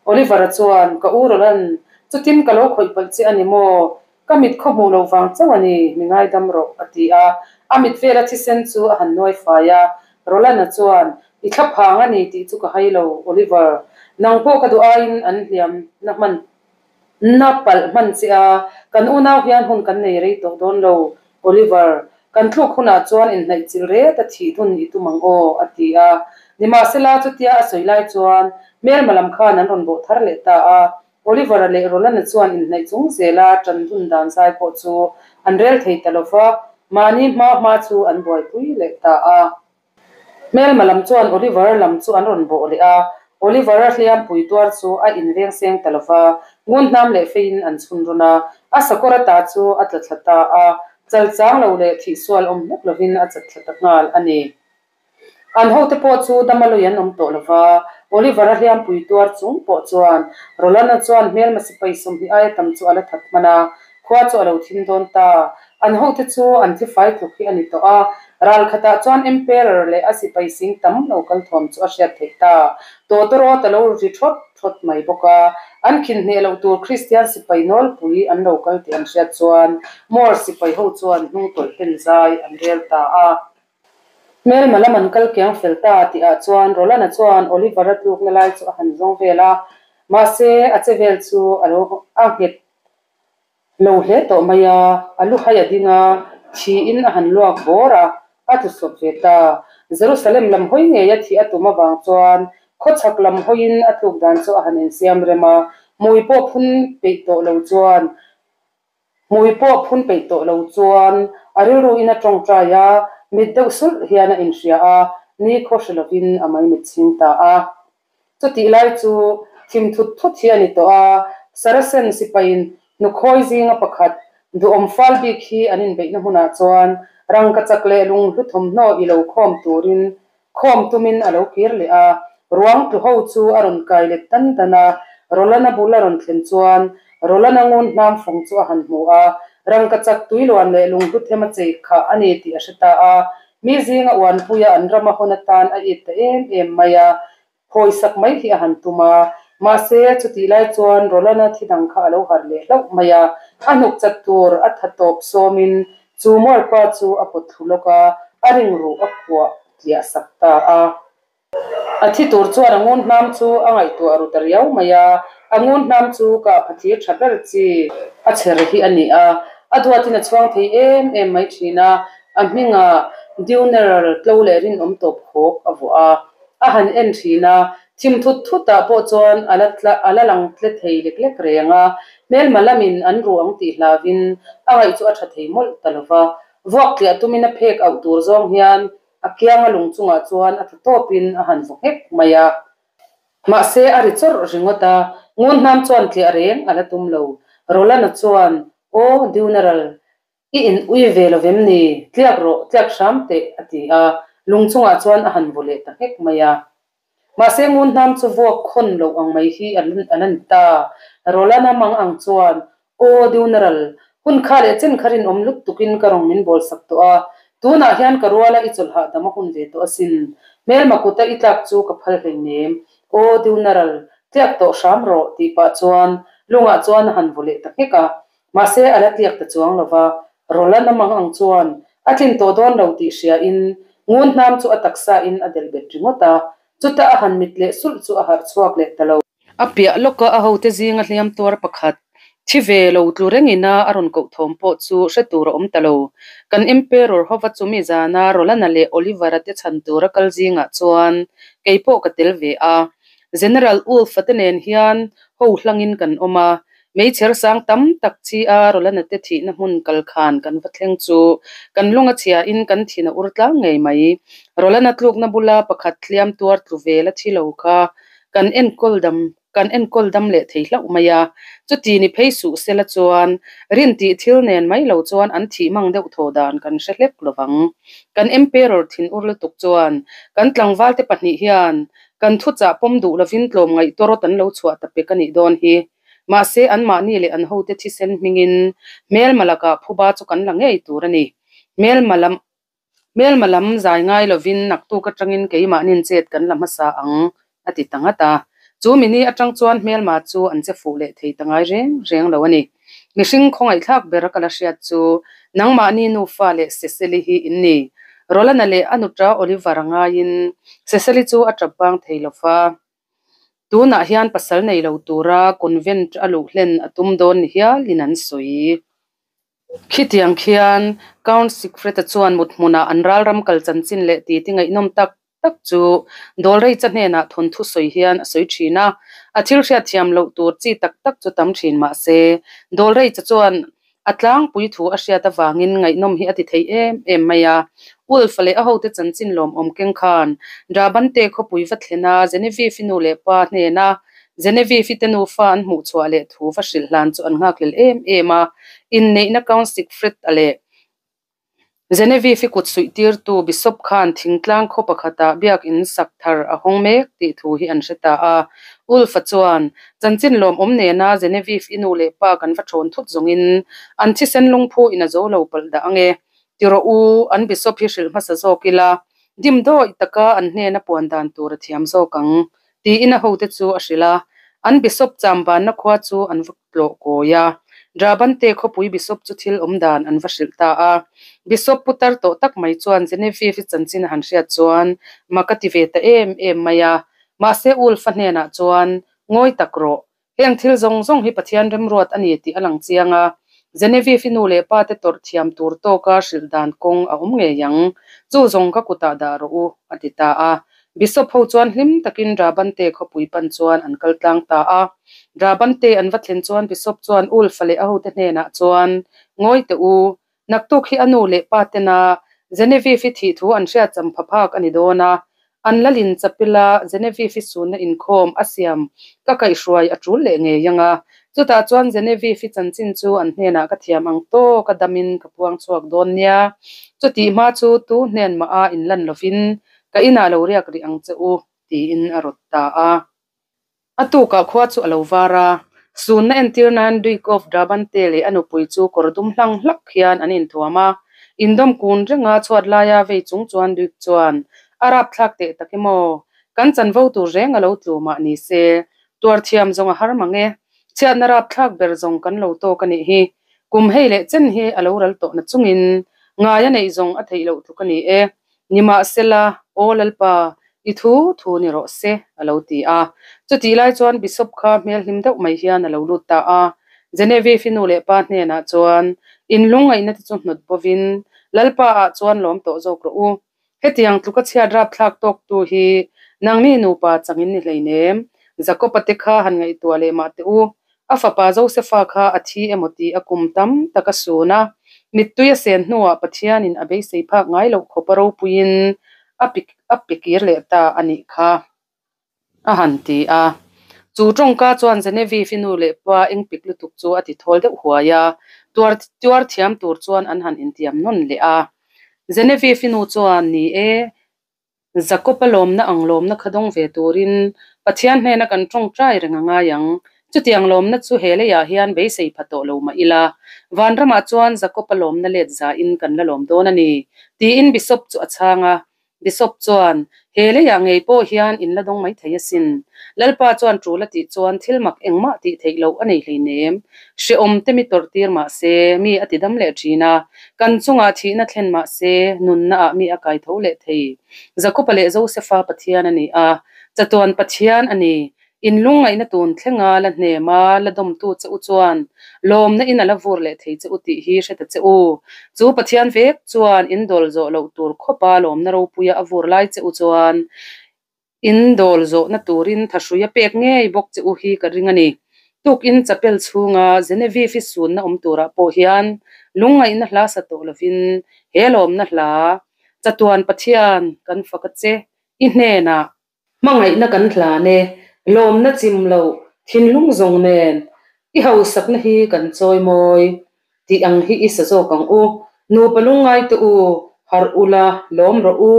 Oliver-a chuan, Ka u Roland, chutin ka lo khawih palh che a ni maw? Ka mit khaw hmuh loh vang chauh a ni, mi ngaidam rawh, a ti a. A mit vela thisen chu a han nuai fai a. Roland-a chuan, I thla phang a ni tih chu ka hai lo, Oliver. Nang pawh ka duh aiin an hliam na hman na palh hman che a, kan unau hian hun kan nei rei tawh dawn lo, Oliver. Kan tluk hunah chuan inhnaih chilh ret a thih dun i tum ang aw, a ti a. Nimahsela, chutia a sawi lai chuan hmelma lam khan an rawn bawh thar leh ta a. Oliver-a leh Roland-a chuan inhnaih chung zela ṭan dun dan zai pawh chu an rel thei ta lo va, mahni hma hma chu an buaipui leh ta a. Hmelma lam chuan Oliver-a lam chu an rawn bawh leh a, Oliver-a hliampui tuar chu a inveng seng ta lo va, ngun hnam leh feiin an chhun rawn a, a sakawr ata chu a tla thla ta a, chal chang lo leh thihsual awm hlek lovin a chat thla ta nghal a ni. An hote pawh chu dama lui an awm tawh lova, Oliver-a hliampui tuar chung pawh chuan Roland-a chuan hmelma sipai 20 aia tam chu a la that hman a, khua chu a lo thim dawn ta. An hote chu an thi fai tluk hi a ni tawh a, ral khatah chuan Emperor leh a sipai sing tam lo kal thuam chu a hriat theih ta. Tawtawrawt a lo ri thawt thawt mai bawk a, an khin hneh loh tur Kristian sipai nawlpui an lo kal tih an hriat chuan Moor sipai ho chuan hnungtawlh pen zai an rel ta a. Hmelma lam an kal kiang fel ta tihah chuan Roland-a chuan Oliver-a tlukna lai chu a han zawng vel a, mahse a che vel chu a lo a nghet lo hle tawh mai a, a lu hai a ding a, thiin a han luak bawr a, a tlu sawp ve ta. Jerusalem lam hawi ngeia thih a tum avang chuan khawchhak lam hawiin a tluk dan chu a han insiam rem a, hmui pawh phun peih tawh lo chuan Hmui pawh phun peih tawh lo chuan a rilruin a tawngtai a, mit deuh sulh hian a inhria a, ni khaw hre lovin a maimit chhing ta a. Chutih lai chu thim thut thut hi a ni tawh a, Saracen sipaiin hnukhawi zinga pakhat duhawm fal bik hi an inbeihna hmunah chuan rangkachak leh lunghlu thawmhnaw i lo khawm turin Khawm tumin a lo kir leh a, ruang tlu ho chu a rawn kai let dan dan a, Roland-a bul a rawn thlen chuan Roland-a ngun hnam fawng chu a han hmu a, rangkachak tuiluan leh lunghlu them a chei khah a ni tih a hre ta a, mi zinga uanpuia an rama hawn atan a it ta em em mai a. Phawisak mai hi a han tum a, mahse chutih lai chuan Roland-a thi dang kha a lo harh leh hlauh mai a, a hnuk chat tur a tha tawp sawmin chu mualpa chu a pawt thlu lawk a, a ringruh a kuah tliah sak ta a. A thi tur chuan a ngun hnam chu a ngaihtuah ru ta riau mai a, a ngun hnam chu kah phathir tha ber chi a chher hi a ni a, a duatin a chhuang thei em em mai thin a, a hmingah Duneral tlo leh rinawm tawp khawk a vuah a. A han en thin a, thim thut thutah pawh chuan a la tla a la lang tle thei lek lek reng a, hmelma lamin an ru ang tih hlauvin a ngaih chu a tha thei mawlh ta lo va. Vuak tliah tumin a phek auh tur zawng hian a kianga lung chungah chuan a tha tawpin a han vaw nghek mai a. Mahse a ri chawrh ringawt a, Ngunhnam chuan tliah reng a la tum lo. Roland-a chuan, Aw, Duneral, I in ui ve lo vem ni? Tliak rawh, tliak hram teh, a ti a, lung chungah chuan a han vaw leh ta nghek mai a. Mahse Ngunhnam chu vuak khawn loh ang mai hi a la ni ta. Roland-a mang ang chuan, Aw, Duneral, hun kha leh chen kha rinawm lut tukin ka rawn min bawl sak tawh a, tunah hian ka ruala i chawlh hahdam a hun ve tawh asin. Hmelma kuta i tlak chu ka phal hleinem. Aw, Duneral, tliak tawh hram rawh, tih pah chuan lungah chuan a han vaw leh ta nghek a. Mahse, a la tliak ta chuang lo va, Roland a mang ang chuan a tlin tawh dawn lo tih hriain ngun hnam chu a taksain a delh bet ringawt a, chuta a han mit leh sulh chu a harh chhuak leh ta lo. A piah lawka a hote zinga hliam tuar pakhat, thi ve lo tlu rengina a rawn koh thawm pawh chu hre tur a awm ta lo. Kan Emperor hova chumi zana Roland-a leh Oliver-a te chhan tura kal zingah chuan kei pawh ka tel ve a. General Ulf-a te nen hian ho hlangin kan awm a, Meichher sang tam tak chi a Roland-a te thihna hmun kal khan kan va thleng chu kan lung a chhia in kan thin a ur tlang ngei mai. Roland-a tlukna bula pakhat hliam tuar tlu vel a thi lo kha kan enkawl dam kan enkawl dam leh thei hlauh mai a. Chuti ni phei suh sela chuan rin tih thil nen mai lo chuan an thih mang deuh thaw dan kan hre hlek lovang. Kan Emperor thin ur lutuk chuan kan tlangval te pahnih hian Kan thuchah pawm duh lovin tlawm ngaih tawrawt an lo chhuah ta pek a nih dawn hi. Mahse, anmahni leh an hote thisen hmingin hmelma lakah phuba chu kan la ngei tur a ni. Hmelma lam Hmelma lam zai ngai lovin naktuk atangin keimahnin chet kan la hmasa ang, a ti ta ngat a. Chu mini atang chuan hmelma chu an che fuh leh thei ta ngai reng reng lo a ni. Mihring khawngaihthlak ber a ka la hriat chu nangmahni nufa leh Cecily hi in ni. Roland-a leh a nuta Oliver-a ngaiin Cecily chu a tap bang thei lo va. Tunah hian pasal nei lo tura convent a luh hlen a tum dawn ni hialin an sawi. Khitiang khian Count Siegfried-a chuan mut hmunah an ralram kal chanchin leh titi ngaihnawm tak tak chu Dawlreicha hnenah thawnthu sawi hian a sawi thin a, a thil hriatthiam loh tur chi tak tak chu tam thin mah se, Dawlreicha chuan a tlangpui thu a hriat avangin ngaihnawm hi a ti thei em em mai a. Ulf-a leh a hote chanchin lawmawm keng khan Brabante khawpui va thlen a, Genevieve-i nu leh pa hnena Genevieve-i te nufa an hmuh chhuah leh thu va hrilh hlan chu an nghakhlel em em a, inneihna Count Siegfried-a leh Genevieve-i kut suih tirtu Bishop khan thingtlang khaw pakhatah biakinn sak thar a hawng mek tih thu hi an hre ta a. Ulf-a chuan, Chanchin lawmawm nena Genevieve-i nu leh pa kan va thawn thut zawngin an thisen lungphu in a zo lo palh dah ange. Ti rawh u, an Bishop hi hrilh hmasa zawk ila, dim dawih taka an hnena puan dan tur a thiam zawk ang, tiin a hote chu a hrilh a. An Bishop chambanna khua chu an va tlawh kawi a. Brabante khawpui Bishop chu thil awm dan an va hrilh ta a. Bishop putar tawh tak mai chuan Genevieve-i chanchin a han hriat chuan mak a ti ve ta em em mai a. Mahse Ulf-a hnenah chuan, Ngawi tak rawh. Heng thil zawng zawng hi Pathian remruat a ni tih a lang chiang a. Genevieve-i nu leh pa te tawrh thiam tur tawka hrilh dan kawng a awm ngei ang. Chu zawng ka kutah dah rawh u, a ti ta a. Bishop ho chuan hlim takin Brabante khawpui pan chuan an kal tlang ta a. Brabante an va thlen chuan Bishop chuan Ulfa leh a hote hnenah chuan, Ngawi teh u, naktuk hi a nu leh pa tena Genevieve-i thih thu an hriat cham pha phak a ni dawn a, an lalin chapila Genevieve-i sunna inkhawm a siam ka kaihhruai a tul leh ngei ang a. Chutah chuan Genevieve-i chanchin chu an hnenah ka thiam ang tawk a damin ka puang chhuak dawn nia. Chutih hma chu tu hnen mah a inlan lovin Ka inah lo riak rih ang che u, tiin a rawt ta a. A tukah khua chu a lo var a, sunna entir nan Duikov Brabante leh a nupui chu kawr dum hlang hlak hian an inthuam a. Indawm kun renga chhuat laia vei chung chuan Duik chuan, A rapthlak teh tak emaw? Kan chanvo tur reng a lo tlu mah ni se, tuar thiam zawng a har mang e. Chhiatna rapthlak ber zawng kan lo tawk a nih hi. Kum hei leh chen hi a lo ral tawh na chungin ngai a neih zawng a theih loh tluk a ni e. Nimahsela, Aw Lalpa, i thu thu ni rawh se, a lo ti a. Chutih lai chuan Bishop kha hmel hlim deuh mai hian a lo lut ta a. Genevieve-i nu leh pa hnenah chuan, In lungngaihna te chu hnawt bovin, Lalpa ah chuan lawm tawh zawk rawh u. Hetiang tluka chhiat rapthlak tawktu hi nangni nupa changin ni hleinem. Jakob-a te kha han ngaihtuah leh mah teh u. A fapa Josefa kha a thi emaw tih a kum tam tak a sun a, mittui a sen hnuah Pathianin a beisei phak ngai loh khawp a ropuiin a a pe kir leh ta a nih kha a han ti a. Chu tawngka chuan Genevieve-i nu leh pa eng pik lutuk chu a ti thawl deuh huai a, tuar tuar thiam tur chuan an han intiam nawn leh a. Genevieve-i nu chuan, Ni e, Jakob-a lawmna ang lawmna kha dawng ve turin Pathian hnena kan tawngtai reng a ngai ang. Chutiang lawmna chu he leiah hian beisei pha tawh lo mah ila, vanramah chuan Jakob-a lawmna let zain kan la lawm dawn a ni, tiin Bishop chu a chhang a. Bishop chuan, He leiah ngei pawh hian in la dawng mai thei asin. Lalpa chuan tul a tih chuan thil mak engmah tih theih loh a nei hleinem. Hrehawm te mi tawrh tir mah se, mi a ti dam leh thin a, kan chungah thihna thlen mah se, nunna ah mi a kai tho leh thei. Jakob-a leh Josefa Pathian a ni a, chatuan Pathian a ni. In lungngaihna tun thlenga la hnem a, la dawmtu che u chuan lawmna in a la vur leh thei che u tih hi hre ta che u. Chu Pathian vek chuan in dawl zawh loh tur khawpa lawmna ropuia a vur lai che u chuan, In dawl zawhna turin thahrui a pek ngei bawk che u hi ka ring a ni. Tukin chapel chhunga Genevieve-i sunna awm turah pawh hian lungngaihna hla sa tawh lovin he lawmna hla, Chatuan Pathian kan fak a che, i hnenah hmangaihna kan hlan e, lawmna chim loh thinlung zawng nen i hausakna hi kan chawi mawi tih ang hi i sa zawk ang u. Nupa lungngai te u, harh u la, lawm rawh u.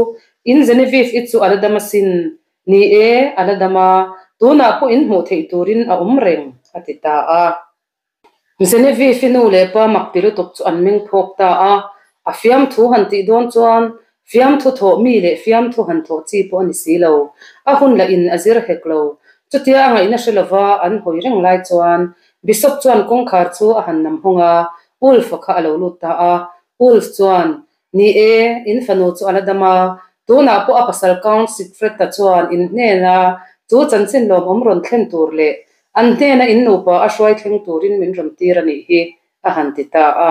In Genevieve i chu a la dam asin. Ni e, a la dam a, tunah pawh in hmuh theih turin a awm reng, a ti ta a. Genevieve i nu leh pa mak ti lutuk chu an meng phawk ta a. A fiamthu han tih dawn chuan fiamthu thawh mi leh fiamthu han thawh chi pawh a ni si lo. A hun lah in a zir hek lo. Chutia a ngaihna hre lova an hawi reng lai chuan Bishop chuan kawngkhar chu a han nam hawng a, Ulf-a kha a lo lut ta a. Ulf chuan, Ni e, in fanu chu a la dam a, tunah pawh a pasal Count Siegfried-a chuan in hnena chu chanchin lawmawm rawn thlen tur leh an hnena in nupa a hruai thleng turin min rawn tir a nih hi, a han ti ta a.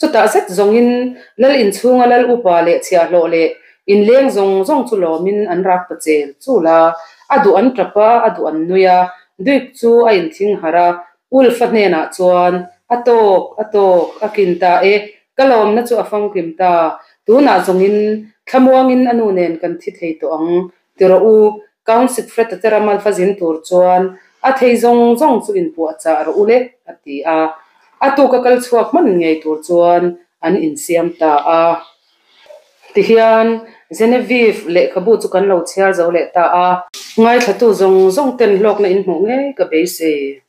Chutah zet zawngin lal inchhunga lal upa leh chhiahhlawh leh inleng zawng zawng chu lawmin an rak ta chel chul a, a duh an tap a, a duh an nui a, Duke chu a inthing harh a, Ulf-a hnenah chuan, A tawk, a tawk, a kin ta e, ka lawmna chu a famkim ta, tunah zawngin thlamuangin a nu nen kan thi thei tawh ang, ti rawh u, Count Siegfried-a te ram alpha zin tur chuan a thei zawng zawng chu inpuahchah rawh u le, a ti a. A tuka kal chhuak hman ngei tur chuan an insiam ta a. Tihian Genevieve lehkhabu chu kan lo chhiar zo leh ta a. Ngaithlatu zawng zawng ten hlawkna in hmuh ngei ka beisei.